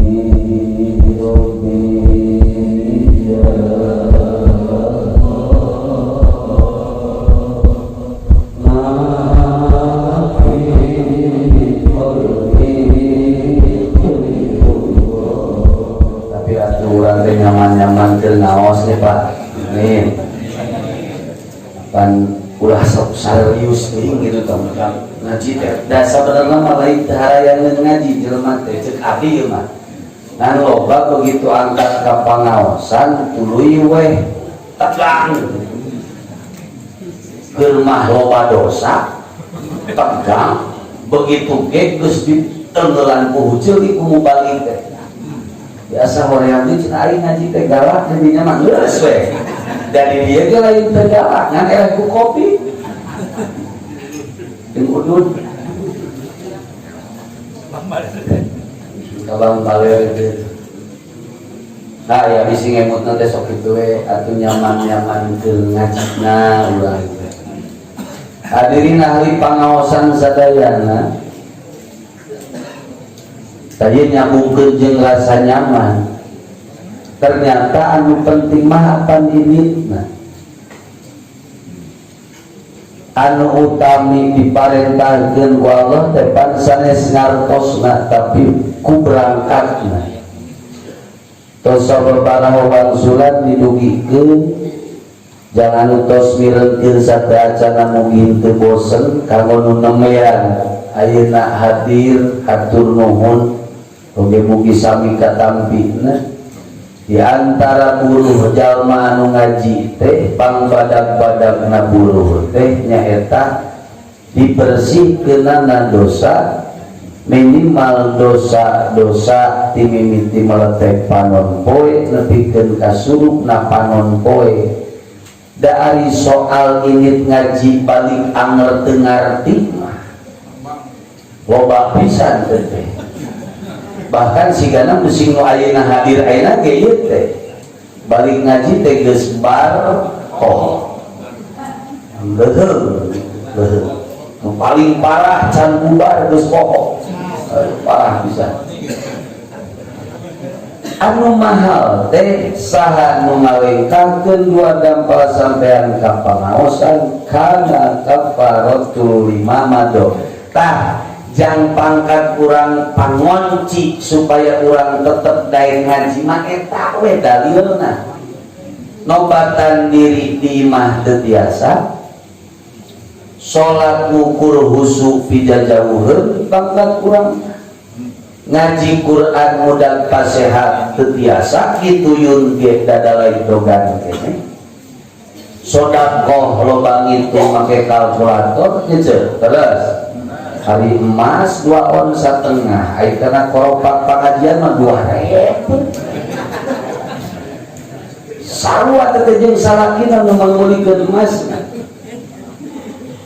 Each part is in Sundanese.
Tapi atuh urang teh nyaman-nyaman keur ngaos nih Pak. Nih. Pan ulah sok serius teuing gitu tah ngaji teh. Da sabenerna mah lain teu harayangeun ngaji jelema teh ceuk abdi ieu mah. Ngan loba begitu angkat ka pangaosan tuluy weh tegang. Keur mah loba dosa tegang begitu ge geus ditenggelan ku hujeul ku mubalik teh. Biasa hoream teh cenah aing ngaji teh galak jadinya mah geus we. Dari dia ge lain teu galak ngan eleh ku kopi. Jeung udud. Kabang baler gitu. Nah ya bisi ngemutna teh sok kitu we atuh nyaman-nyaman keur ngajina urang teh. Hadirin ahli pangaosan sadayana. Tadi nyambungkeun jeung rasa nyaman. Ternyata anu penting mah apan inditna. Anu utami diparentahkeun ku Allah teh pan sanes ngartosna tapi ku berangkatna. Tos sababaraha wangsulan didugikeun jangan tos mirengkeun sateuacanna mugi teu bosen kanggo nu nemean ayeuna hadir hatur nuhun oge mugi sami katampina. Di antara buruh jalma anu ngaji teh pangbadag-badagna buruh teh nyaeta dibersihkeunana dosa minimal dosa-dosa ti mimiti meletek panon poe nepikeun ka surupna panon poe. Da ari soal init ngaji balik anger teu ngarti mah loba pisan teh. Bahkan sigana musing nu ayeuna hadir ayeuna ge ieu teh balik ngaji teh geus bar oh leuheung leuheung nu paling parah can bubar geus poho parah pisan. Anu mahal teh saha nu ngalengkahkeun dua dampal sampean ka pangaosan kana kafaratul lima mado. Tah jang pangkat urang pangonci supaya urang tetep daek ngaji mah eta we dalilna. Nobatan diri di imah teu tiasa, salat ngukur husu pijajauheun pangkat urang, ngaji Quran mudah pasehat teu tiasa kituyun ge dadalai dogan kene. Sedekah loba ngitung make kalkulator gitu terus. Hari emas 2,5 ons, ai kana koropak pengajian mah 2.000. Sarua teh jeung salakina nu mangulikeun emas.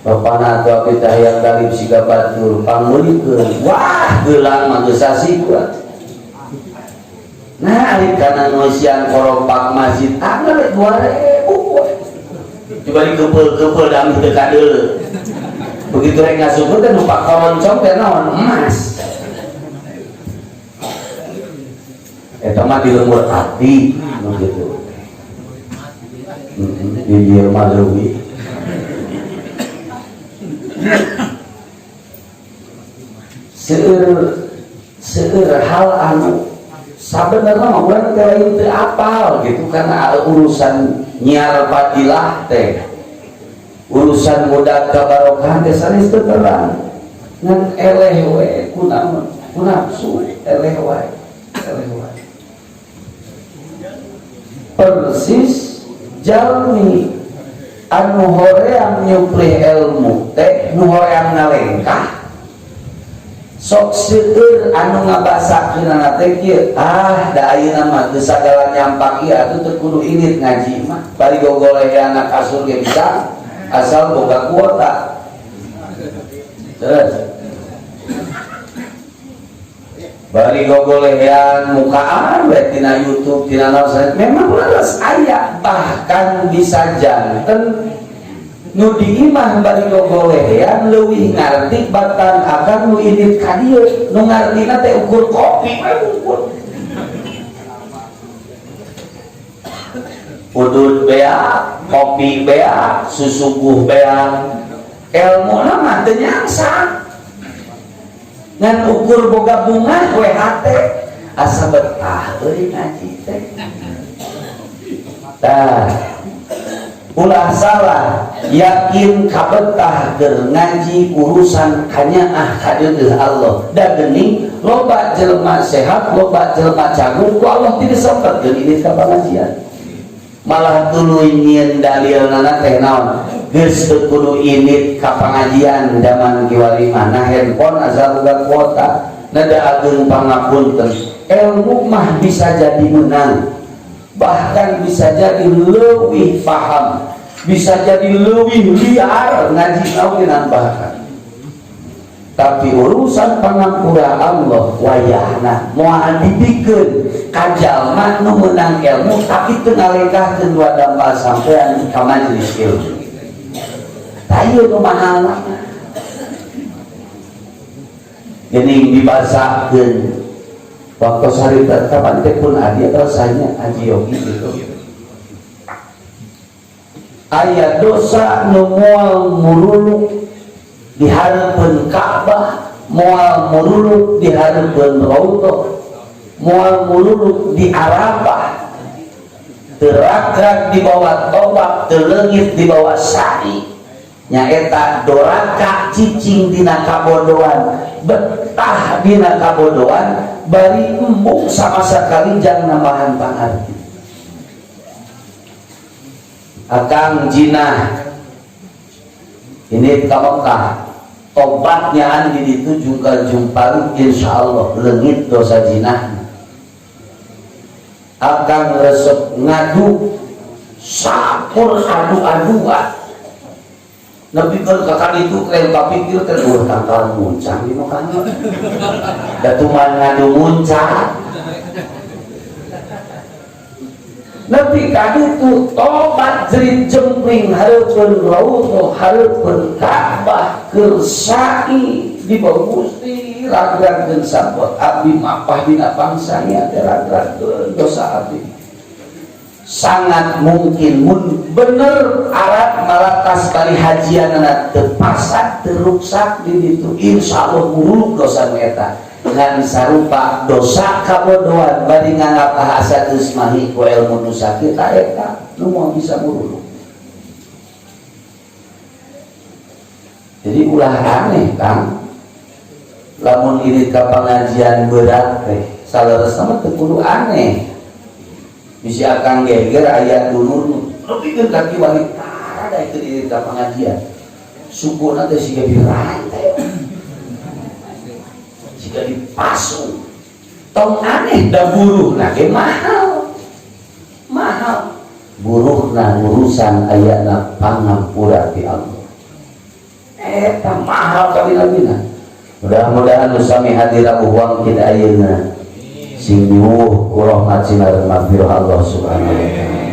Bapana atuh abdi teh hayang galib siga batur pangulikeun. Wah, gelang mah geus sasi kuat. Nah, ari kana ngeusian koropak masjid anggar 2.000. Coba dikeupel-keupel da amih teu kadeuleu. Begitu rek ngasukeun teh nu pakoroncong teh naon emas. Eta mah di lembur abdi nu kitu. Di dieu mah leuwih. Seueur hal anu sabenerna mah urang teh lain teu apal gitu karena urusan nyiar fadilah teh. Urusan muda kabarokahan teh sanes teu terang. Ngan eleh we ku naon? Ku nafsu eleh wae. Eleh wae. Persis jalmi anu hoream nyuplih ilmu teh nu hoream ngalengkah sok seueur anu ngabasakeunana teh kieu. Ah, da ayeuna mah geus sagala nyampak ieu atuh teu kudu indit ngaji mah. Bari gogoleheana kasur ge bisa asal boga kuota. Terus bari gogolehean mukaan we tina YouTube tina naon sanes memang leres aya bahkan bisa janten Nu di imah bari gogolehean leuwih ngarti batan akang nu indit ka dieu nu ngartina teh ukur kopi we ukur. Udud bea, kopi bea, susuguh bea, elmuna mah teu nyangsa. Ngan ukur boga bunga we hate asa betah euy ngaji teh. Tah, ulah salah yakin kabetah keur ngaji urusan kanyaah kadeudeuh Allah. Da geuning loba jelema sehat, loba jelema cagur ku Allah tidak sempet ini ka pangajian. Malah tuluy nyieun dalilna teh naon? Geus teu kudu indit ka pangajian zaman kiwari mah na handphone asal boga kuota, nada ageung pangapunten. Ilmu mah bisa jadi menang, bahkan bisa jadi leuwih paham, bisa jadi leuwih liar ngaji oge bahkan. Tapi urusan pangampura Allah wayahna moal dibikeun ka jalma nu meunang ilmu tapi teu ngalengkahkeun dua dampal sampean ka majelis ilmu. Tah ieu nu mahalna. Geuning dibasakeun waktu sarita kapan teh pun adi atau sanya Haji Yogi gitu. Aya dosa nu moal muruluk di hareupeun Ka'bah, moal muruluk di hareupeun Raudhah, moal muruluk di Arafah, teu ragrag di bawah tobak, teu leungit di bawah sa'i. Nyaeta doraka cicing dina kabodohan, betah dina kabodohan, bari embung sama sekali jang nambahan pangarti. Akang jinah ini ka Mekah, tobatnya andi ditu jungkal jumpalik insyaallah leungit dosa jinah. Akang resep ngadu sakur adu-aduan nepi ka kakak itu keren kapikir teh eueuh tangkal muncang di Mekah da tuman ngadu muncang nepi ka ditu tobat jerit jempling hareupeun raudhah hareupeun Ka'bah keur sa'i di bawah Gusti ragragkeun sabot abdi mapah dina bangsanya teh ragragkeun dosa abdi. Sangat mungkin mun bener Arab malatas bari hajianana teu pasat teu ruksak di ditu insyaallah muruk dosa nu eta ngan sarupa dosa kabodohan bari nganggap asa geus mahi ku ilmu nu sakieu ta eta nu moal bisa muruluk. Jadi ulah aneh Kang, lamun ini ka pengajian berat teh saleresna mah teu kudu aneh. Bisi akang geger aya dulur nepikeun ka kiwari tara da itu di ka pengajian. Sukuna teh siga dirantai, siga dipasung. Tong aneh da buruhna ge mahal. Mahal. Buruhna urusan ayana pangampura ti Allah. Eta mahal kabina-bina. Mudah-mudahan nu sami hadir Abu Wangkid ayeuna sing diwuh ku rahmat sinar magfirah Allah Subhanahu wa taala.